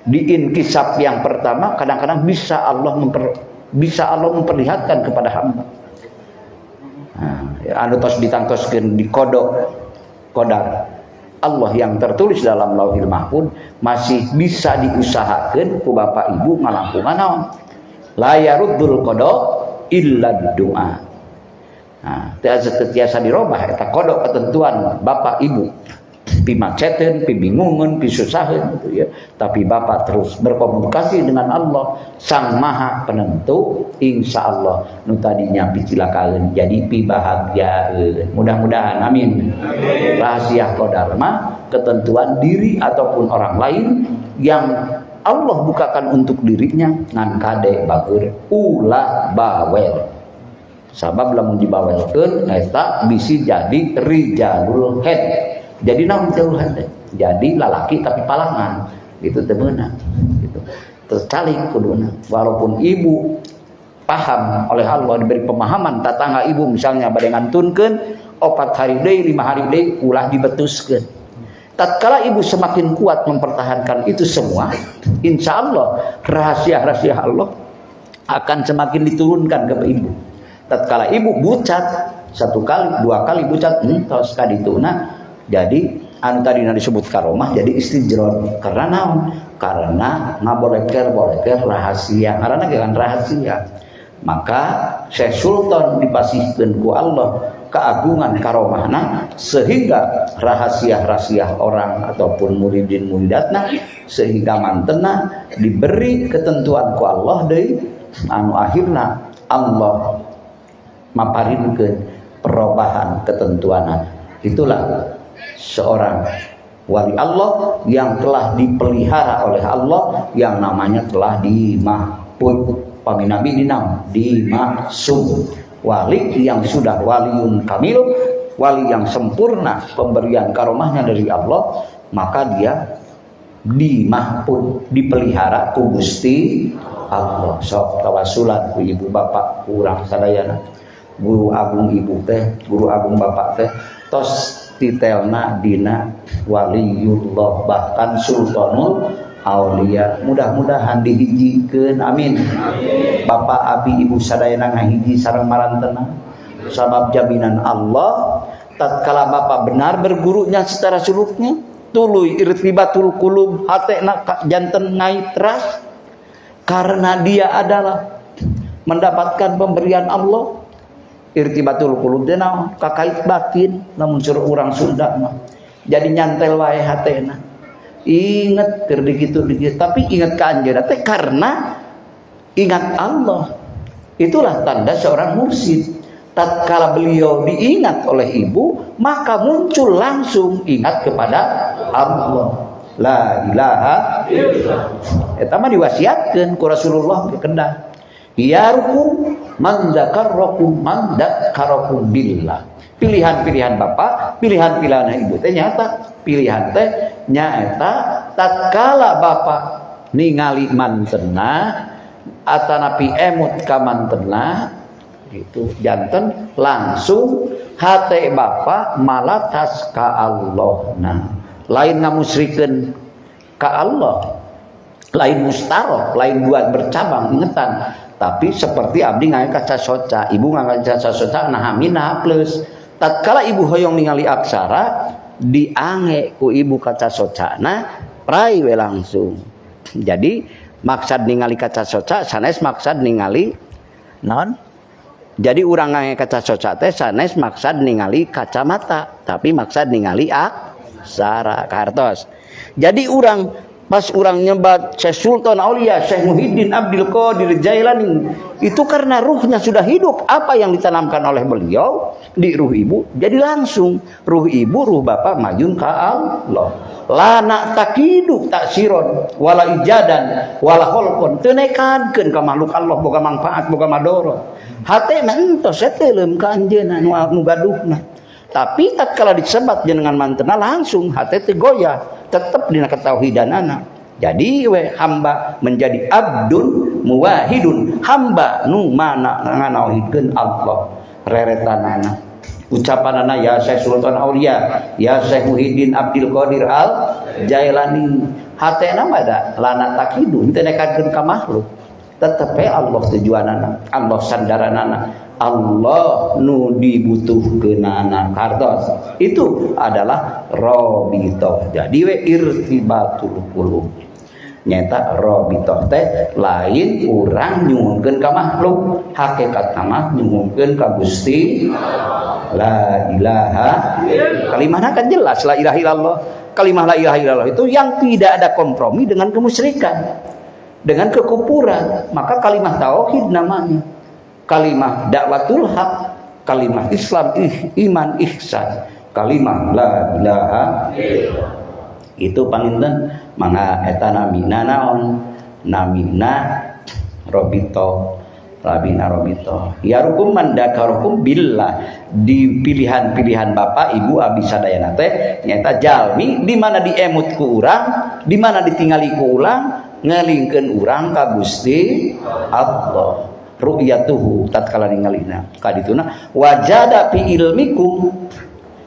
di inkisab yang pertama kadang-kadang bisa Allah memperlihatkan kepada hamba. Nah, anu tos ditangtoskeun di kodok qadar Allah yang tertulis dalam Lauhil Mahfud masih bisa diusahakan ku bapak ibu ngalangkungan naon? La yaruddul qada illa doa. Nah, teu tiasa dirobah eta kodok ketentuan bapak ibu. Pimaceteun, pibingungeun, pisusaheun gitu ya. Tapi bapak terus berkomunikasi dengan Allah Sang Maha Penentu, insya Allah nu tadinya picilakaeun jadi pibahagiaeun. Mudah-mudahan amin. Amin. Rahasia qadar mah ketentuan diri ataupun orang lain yang Allah bukakan untuk dirinya ngan kade bager ulah bawel. Sabab lamun dibawelkeun eta bisi jadi rijalul head. Jadi naon jauhan teh? Jadi lalaki tapi palangan gitu teu meunang gitu. Tercalik kuduna. Walaupun ibu paham oleh Allah diberi pemahaman tetangga ibu misalnya bade ngantunkeun 4 hari deui 5 hari deui ulah dibetuskeun. Tatkala ibu semakin kuat mempertahankan itu semua, insya Allah rahasia-rahasia Allah akan semakin diturunkan ke ibu. Tatkala ibu bucat 1 kali, 2 kali bucat, tos kadituna. Jadi anu tadi disebut karomah jadi istijrot. Karena naon? Karena ngaboleker-boleker rahasia. Karena kan rahasia. Maka Syekh Sultan dipasihkeun ku Allah keagungan karomahna sehingga rahasia-rahasia orang ataupun muridin muridatna sehingga mantena diberi ketentuan ku Allah deui anu akhirna Allah maparinkeun perubahan ketentuanan. Itulah seorang wali Allah yang telah dipelihara oleh Allah yang namanya telah dimahfud. Pami Nabi dinam dimaksum. Wali yang sudah waliun kamil, wali yang sempurna pemberian karomahnya dari Allah, maka dia dimahfud, dipelihara ku Gusti Allah. Sok tawasulan ku ibu bapak kurang sadayana. Guru agung ibu teh, guru agung bapak teh tos titelna dina waliyullah, bahkan sultanul aulia. Mudah-mudahan dihijikeun, amin. Bapak abi ibu sadayana ngahiji sareng marantena, sabab jaminan Allah tatkala bapak benar bergurunya secara suluknya, tuluy irtibatul qulub, hatena janten ngaitras karena dia adalah mendapatkan pemberian Allah. Irtibatul qulub teh naon? Kakait batin, lamun suruh urang Sunda mah. Jadi nyantel wae hatena. Inget keur dikitu dikitu, tapi ingat ka anjeunna teh karena ingat Allah. Itulah tanda seorang mursyid. Tatkala beliau diingat oleh ibu, maka muncul langsung ingat kepada Allah. La ilaha illallah. Eta mah diwasiatkeun ku Rasulullah ke kedah. Yarukum man dzakarakum man dzakarakum billah. Pilihan-pilihan bapak, pilihan-pilihan ibu teh nyata, pilihan teh nyaeta tatkala bapak ningali mantena atanapi emut ka mantena itu janten langsung hate bapak malatas ka Allah. Nah, lain ngamusrikeun ka Allah, lain mustarok, lain dua bercabang ingetan, tapi seperti abdi ngangge kaca soca, ibu ngangge kaca soca, nah min nah plus. Tatkala ibu hoyong ningali aksara, diange ku ibu kaca socana, prai we langsung. Jadi maksad ningali kaca soca sanes maksad ningali naon? Jadi urang ngangge kaca soca teh sanes maksad ningali kacamata, tapi maksad ningali aksara kartos. Jadi urang pas urang nyebat Syekh Sultan Aulia, Syekh Muhyiddin Abdul Qadir Jailani, itu karena ruhnya sudah hidup, apa yang ditanamkan oleh beliau di ruh ibu, jadi langsung ruh ibu, ruh bapak majun ka Allah. La na'taqidu taksiron wala ijadan wala kholqon, teu nekadkeun ka makhluk Allah boga manfaat, boga madorot. Hate mah entos teuleum ka anjeunna nu gaduhna. Tapi tatkala disebat jenengan mantena langsung hate teu goyah, tetep dina ketauhidanana. Jadi we hamba menjadi abdun muwahidun, hamba nu mana nganauhidkeun Allah reretanana. Ucapanana ya Syekh Sultan Aulia, ya Syekh Muhyiddin Abdul Qadir Al Jailani. Hatena mah da lana takidu teu nekadkeun ka makhluk. Tetep we Allah tujuanana, Allah sandaranana, Allah nu dibutuhkeunana kartos. Itu adalah robitoh. Jadi we irtibatul qulub. Nyata robitoh teh lain urang nyuhunkeun ka makhluk, hakikatna mah nyuhunkeun ka Gusti. La ilaha. Kalimahna kan jelas la ilaha illallah. Kalimah la ilaha illallah itu yang tidak ada kompromi dengan kemusyrikan, dengan kekufuran. Maka kalimah tauhid namanya. Kalimah dakwatul haq, kalimah Islam, iman, ihsan, kalimah la ilaha illallah. Itu panginten mangga eta namina naon? Namina robito, rabina robito. Ya rukum mandakarukum billah. Di pilihan-pilihan bapak ibu abi sadayana teh nyata jalmi di mana diemut ku urang, di mana ditingali ku urang, ngelingkeun urang ka Gusti Allah. Ru'yatuhu tatkala ningalina kadituna wajada fi ilmikum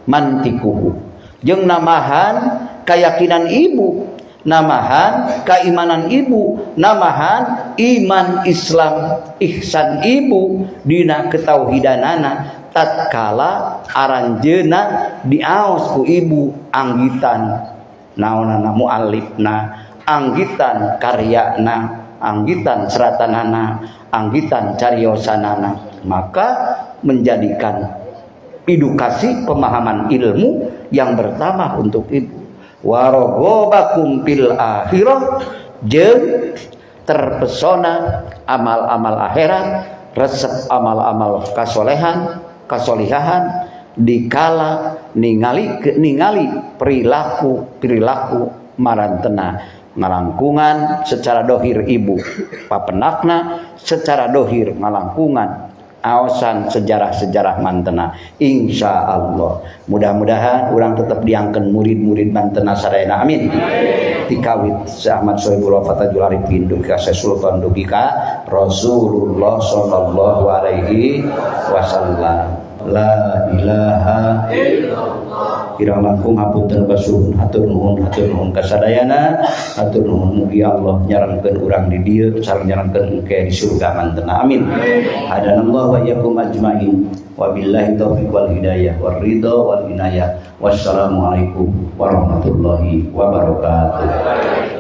mantikuhu, jeung namahan keyakinan ibu, namahan keimanan ibu, namahan iman Islam ihsan ibu dina ketauhidanana tatkala aranjeuna diaos ku ibu anggitan naonana muallifna, anggitan karyana, anggitan seratanana, anggitan cariosanana, maka menjadikan edukasi pemahaman ilmu yang bertambah untuk ibu. Warogobakum fil akhirah, jeung terpesona amal-amal akhirat, resep amal-amal kasolehan, kasolihahan dikala ningali ningali perilaku perilaku marantena ngalangkungan secara dohir ibu papenakna, secara dohir ngalangkungan Aosan sejarah-sejarah mantena. Insya Allah mudah-mudahan urang tetap diangkeun murid-murid mantena sadayana, amin. Tikawit Ahmad Sohibul Wafa Tajul Arifin dugi ka Sultan dugi ka Rasulullah sallallahu alaihi wasallam. La ilaha illallah. Kirang langkung hapunten basuhun, hatur nuhun, hatur nuhun kasadayana, hatur nuhun mugi Allah nyarengkeun urang di dieu sareng nyarengkeun engke di surga mantena, amin. Hadanallahu wa iyyakum ajmain. Wabillahi taufiq wal hidayah war ridha wal inayah. Wassalamualaikum warahmatullahi wabarakatuh.